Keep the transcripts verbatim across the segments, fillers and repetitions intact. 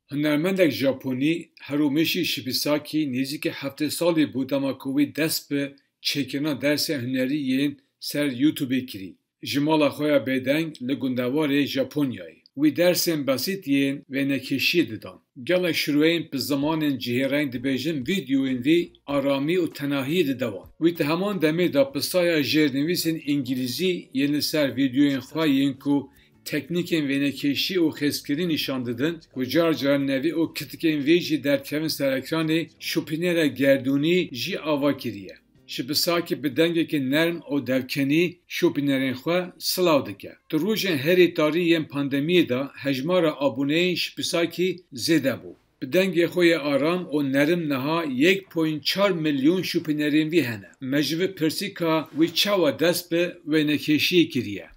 Hunermendek Japonî, Hiromichi Shibisaki, nêzîkî heftê salî bû dema ku wî dest bi çêkirina dersên hunerî yên ser YouTubeê kirî. Ji mala xwe ya bêdeng li gundewarê Japonyayê. Wî dersên besît yên wênekêşiyê didan. Gelek şirweyên bi zimanên cihêreng dibêjin vîdeoyên vî aramî û tenahiyê dide wan. Wî di heman demê de pisaya jêrnivîsên îngilîzî yên li ser vîdeoyên xwe yên ku teknîkên wênekêşî û xêzkirî nîşan didin, ku car car nevî û kitikên vê jî derkevin ser ekranê, şopînera gerdûnî jî ava kiriye. Shibisaki bi dengekî nerm û devkenî şopînerên xwe silav dike. Di rojên herî tarî yên pandemiyê de hejmara aboneyên Shibisaki zêde bû. Bi dengê xwe yê aram û nerim niha yek point çar milyon şopînerên vî hene. Me ji vî pirsî ka wî çawa dest bi wênekêşiyê kiriye.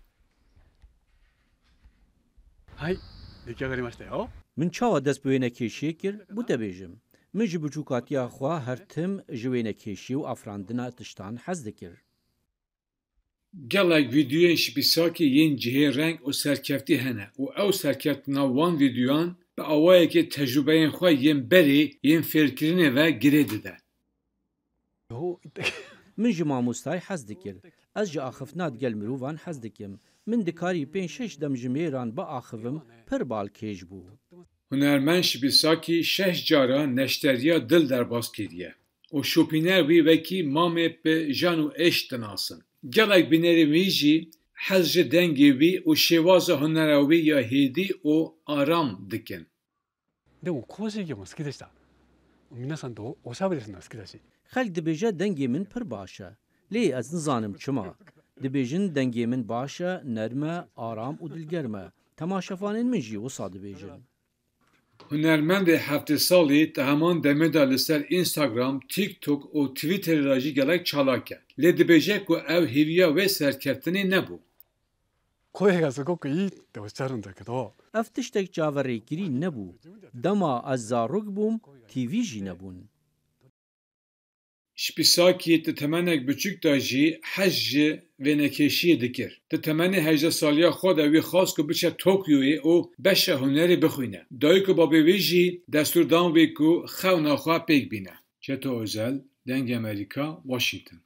はい、出来上がりましたよ。 Min çawa dest bi wênekêşiyê kir? Bû te bêjim. Min ji biçûkatiya xwe her tim ji wênekêşî û afirandina tiştan hez dikir. Gelek vîdeoyên Shibisaki yên cihê reng û serkeftî hene û ew serkeftina wan vîdeoyan bi awayekê tecrûbeyên xwe yên berê yên fêrkirinê ve girê dide. どういった Min ji mamostayê hez dikir. Ez ji axiftina digel mirovan hez dikim. Min dikarî pênc şeş demjimêran biaxivim, pir balkêş bû. Hunermend Shibisaki şeş cara neşteriya dil derbas kiriye û şopîner wî wekî mamê bi jan û êş dinasin. Gelek bînerên wî jî hez ji dengê wî û şêwaza hunera wî ya hêdî û aram dikin. でも講師業も好きでした。皆さんとおしゃべりするのが好きだし。 Xelk dibêje dengê min pir baş e. Lê ez nizanim çima. Dibêjin dengê min baş e, nerm e, aram û dilgerm e. Temaşevanên min jî wisa dibêjin. Hunermendê heftê salî di heman demê de li ser Instagram, TikTok û Twitterê de jî gelek çalak e. Lê dibêje ku ew hêviya wê serkeftinê nebû. 声がすごくいいっておっしゃるんだけど、 Ev tiştek çaverêkirî nebû. Dema ez zarok bûm, T V jî nebûn. Şpisakî di temenek biçûk de jî hez ji wênekêşiyê dikir. Di temenê hejdeh saliya xwe de wî xwest ku biçe Tokyoyê û beşa hunerê bixwîne. Dayik û babê wî jî destûr dan wî ku xewna xwe pêk bîne. Çeto Ozel, Dengê Amerîka, Washington.